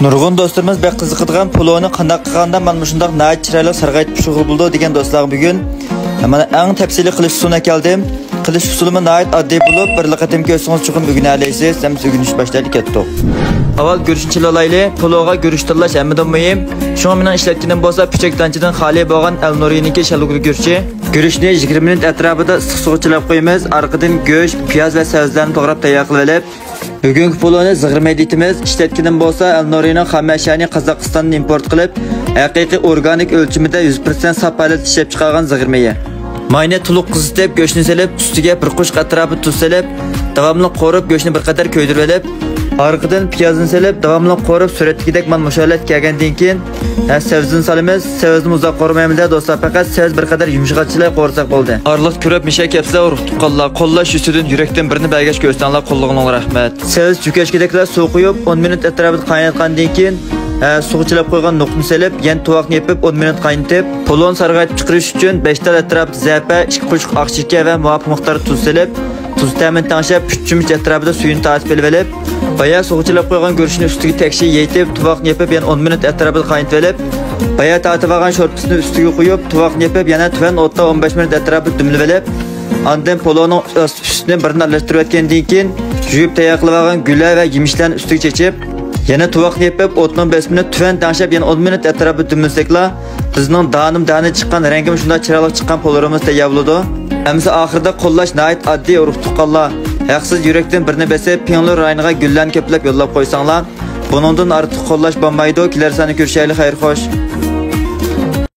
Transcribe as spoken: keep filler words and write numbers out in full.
نۇرغۇن دوستلىرىمىز بەك قىزىقىدىغان پولونى قانداق قىلغاندا مانا مۇشۇنداق ناھايىتى چىرايلىق سارغايتىپ پىشۇرغىلى بولىدۇ دېگەن دوستلارغا بۈگۈن مانا ئەڭ تەپسىلىي قىلىش ئۇسۇلىنى ئەكەلدىم. قىلىش ئۇسۇلىمۇ ناھايىتى ئاددىي بولۇپ، بىرلا قېتىم كۆرسىڭىز چوقۇم ئۆگىنەلەيسىز. ئەمىسە ئۆگىنىش باشلايلى، كەتتۇق. ئاۋۋال گۈرۈچنى چىلىلايلى. پولوغا گۈرۈچ تاللاش ھەممىدىن مۇھىم. شۇڭا مېنىڭ ئىشلەتكىنىم بولسا پۈچەك دانچىدىن خالىي بولغان ئەلنورىنىڭكى شالگۇلى گۈرۈچى. گۈرۈچنى يىگىرمە مىنۇت ئەتراپىدا ئىسسىق سۇغا چىلاپ قويىمىز. ئارقىدىن گۆش، پىياز ۋە سەۋزىلەرنى توغراپ تەييار قىلىۋېلىپ، بۈگۈنكى پولونى زىغىرمەيدە ئېتىمىز. ئىشلەتكىنىم بولسا ئەلنورىنىڭ خام مەشەنى قازاقىستاندىن ئىمپورت قىلىپ، ھەقىقىي ئورگانىك ئۆلچىمىدە يۈز پىرسەنت ساپ ھالەتتە ئىشلەپ چىقارغان زىغىرمىيى. ماينى تولۇق قىزىتىپ، گۆشنى سېلىپ، ئۈستىگە بىر قوشۇق ئەتراپىدا تۇز سېلىپ، داۋاملىق قورۇپ، گۆشنى بىر قەدەر كۆيدۈرۈۋېلىپ، ئارقىدىن پىيازنى سېلىپ، داۋاملىق قورۇپ، سۈرەتتىكىدەك مانا مۇشۇ ھالەتكە كەلگەندىن كېيىن، ھە، سەۋزىنى سالىمىز. سەۋزىنى ئۇزاق قورۇمايمىز-دە، دوستلار، پەقەت سەۋز بىر قەدەر يۇمشىغاچىلەي قورۇساق بولدى. ئارىلىقتا كۆرۈپ مىشە كەپسىلەر، ئۇرۇق تۇغقانلار، قوللاش يۈزىسىدىن يۈرەكتىن بىرنى بەرگەچ كۆرسەڭلار، قوللىغىنىڭلار رەھمەت. سەۋز چۆكەشكىدەكلا سۇ قۇيۇپ، ئون مىنۇت ئەتراپىدا قايناتقاندىن كېيىن، ھە، سۇغا چىلاپ قويغان نوقنى سېلىپ، يەنە تۇۋاقنى يېپىپ، ئون مىنۇت قاينىتىپ، پولونى سارغايتىپ چىقىرىش ئۈچۈن بەش تال ئەتراپىدا زەپە، ئىككى قوشۇق ئاق شېكەر ۋە مۇۋاپىق مىقداردا تۇز سېلىپ، تۇز تەمىنى تەڭشەپ، ئۈچ چۆمۈچ ئەتراپىدا سۈيىنى تارتىپ ئېلىۋېلىپ، بايا سۇغا چىلاپ قويغان گۈرۈچنى ئۈستىگە تەكشى يېيىتىپ، تۇۋاقنى يېپىپ، يەنە ئون مىنۇت ئەتراپىدا قاينىتىۋېلىپ، بايا تارتىۋالغان شورپىسىنى ئۈستىگە قۇيۇپ، تۇۋاقنى يېپىپ، يەنە تۆۋەن ئوتتا ئون بەش مىنۇت ئەتراپىدا دۈملىۋېلىپ، ئاندىن پولونىڭ ئۈستىنى بىردىن ئارىلاشتۇرۇۋەتكەندىن كېيىن، يۇيۇپ تەييار قىلىۋالغان گۈلە ۋە يېمىشلەرنى ئۈستىگە چېچىپ، يەنە تۇۋاقنى يېپىپ، ئوتنىڭ بېسىمىنى تۆۋەن تەڭشەپ، يەنە ئون مىنۇت ئەتراپىدا دۈملىسەكلا، بىزنىڭ دانىم دانە چىققان، رەڭگىمۇ شۇنداق چىرايلىق چىققان پولۇرىمىز تەييار بولىدۇ. ئەمىسە ئاخىرىدا قوللاش ناھايىتى ئاددىي، ئۇرۇق تۇغقانلار. ھەقسىز يۈرەكتىن بىرنى بېسىپ، پىڭلۇ رايونىغا گۈللەرنى كۆپلەپ يوللاپ قويساڭلار، بۇنىڭدىن ئارتۇق قوللاش بولمايدۇ. كېلەر ساندا كۆرۈشەيلى، خەير خوش.